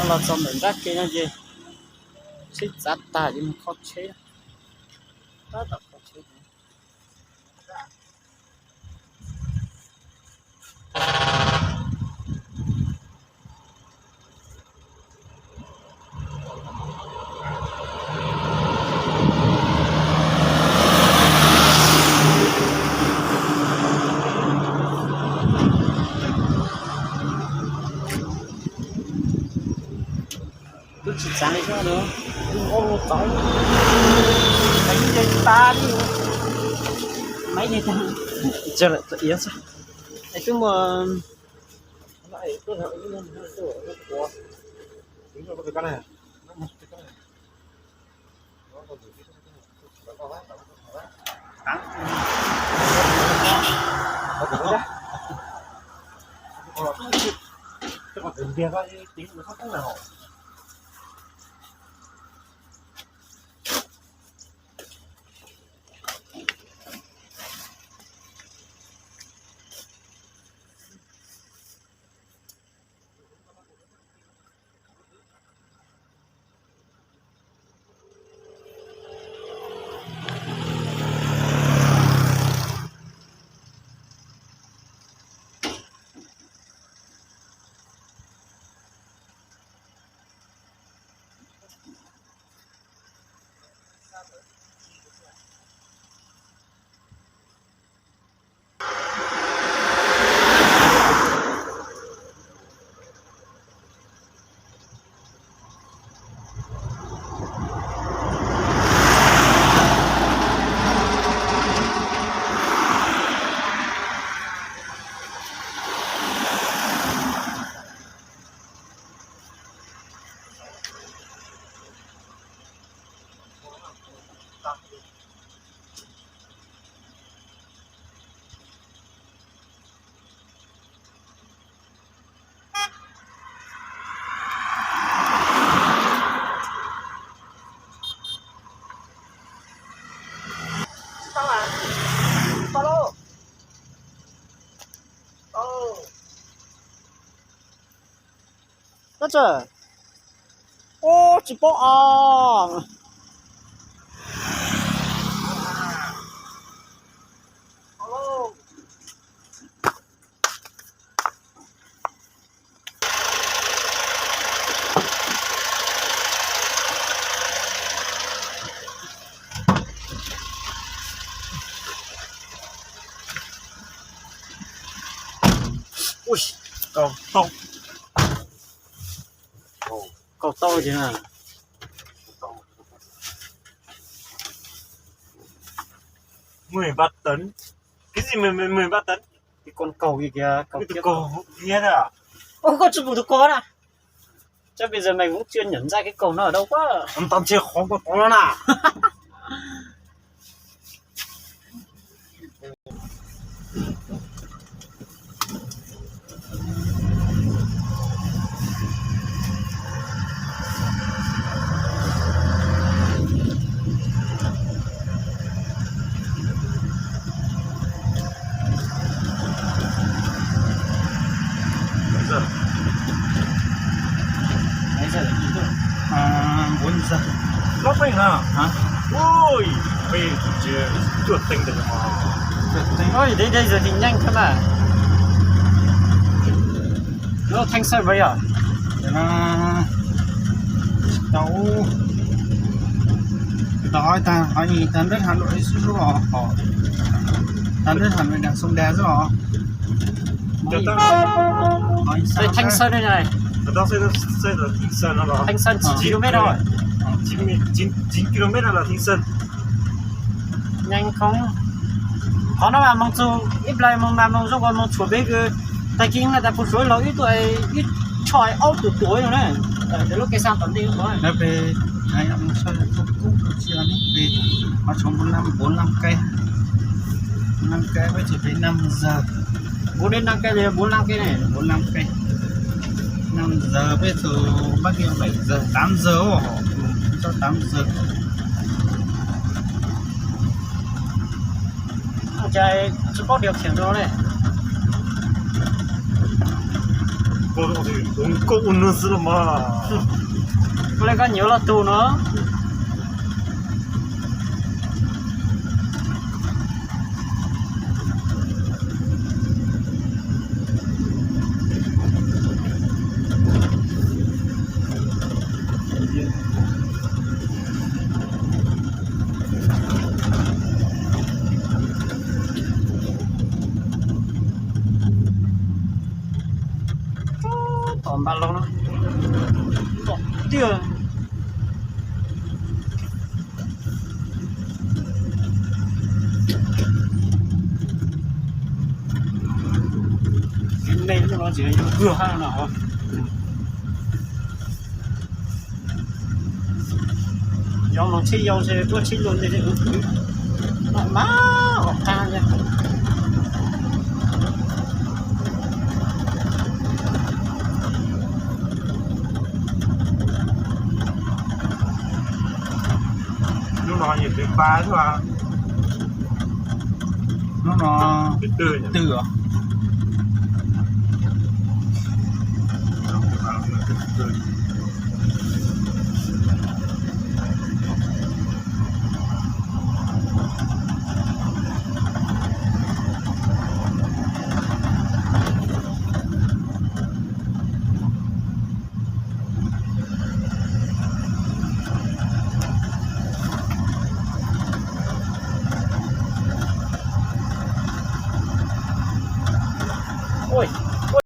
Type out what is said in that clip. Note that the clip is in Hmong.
Los txog ntawm nrab ke no ces sib txav tag ces mus kho tsheb. Tab tom kho tsheb. Twb tsis txav li xwb, twb ua txav, twb tsis tas li. Maiv li tag. Es twb mus. Tab tsa, ub, tsis paub os. Ui, kaus tau, kaus tau ces na. Mười ba tấn. Cái gì mười, mười, mười ba tấn? Cái con cầu kìa kìa, cầu Cái kiếp. Cầu kiếp à? Ôi, con chụp được con à? Chắc bây giờ mày cũng chưa nhận ra cái cầu nó ở đâu quá. Tao chưa khó có nó nè. Mấy giờ? Mấy giờ? À, bốn giờ. Có phanh hả? Hả? Ôi, bây giờ chưa chuột tinh được mà. Chuột tinh. Ôi, đến đây rồi thì nhanh thôi mà. Nó Thanh Sơn bây giờ. Để nó đâu. Tao hỏi ta, hỏi gì ta rất Hà Nội xíu rồi. Tao rất Hà Nội đang sông đà rồi. Hỏi sao Đây, Thanh Sơn đây này. Tao xây, xây ở Thanh Sơn nó là Thanh Sơn chín km rồi. Chín mươi, chín, chín km là Thanh Sơn. Nhanh không? Qhov no mas moog txug ib nplais moog mas moog zoo kawg moog tshuav peb kws tag kis no tas puag suav los ib tug ib tsho aub tus tuav yog na. Lub kev xaa tom ntej ub. Peb, peb, peb, qhov tshuav bốn năm, bốn năm cây. Năm cây với chỉ phải năm giờ. Bốn đến năm cây thì bốn năm cây này. Bốn năm cây. Năm giờ với tụi bác kia bảy giờ, tám giờ. Cho tám giờ. Ua cas tsis paub điều khiển rồi đây. Tus nkauj ua nws xwb los mas. Ua li koj nyiam loj tus no. Tom npas los no, tom tiag. Kev me no tsis yog kuag hab no. Yog no tsheb yau ces tuaj tsheb luag ntej, noj mas ua qab thiab. Hnub no yog tus pab xwb. Hnub no tus twg os?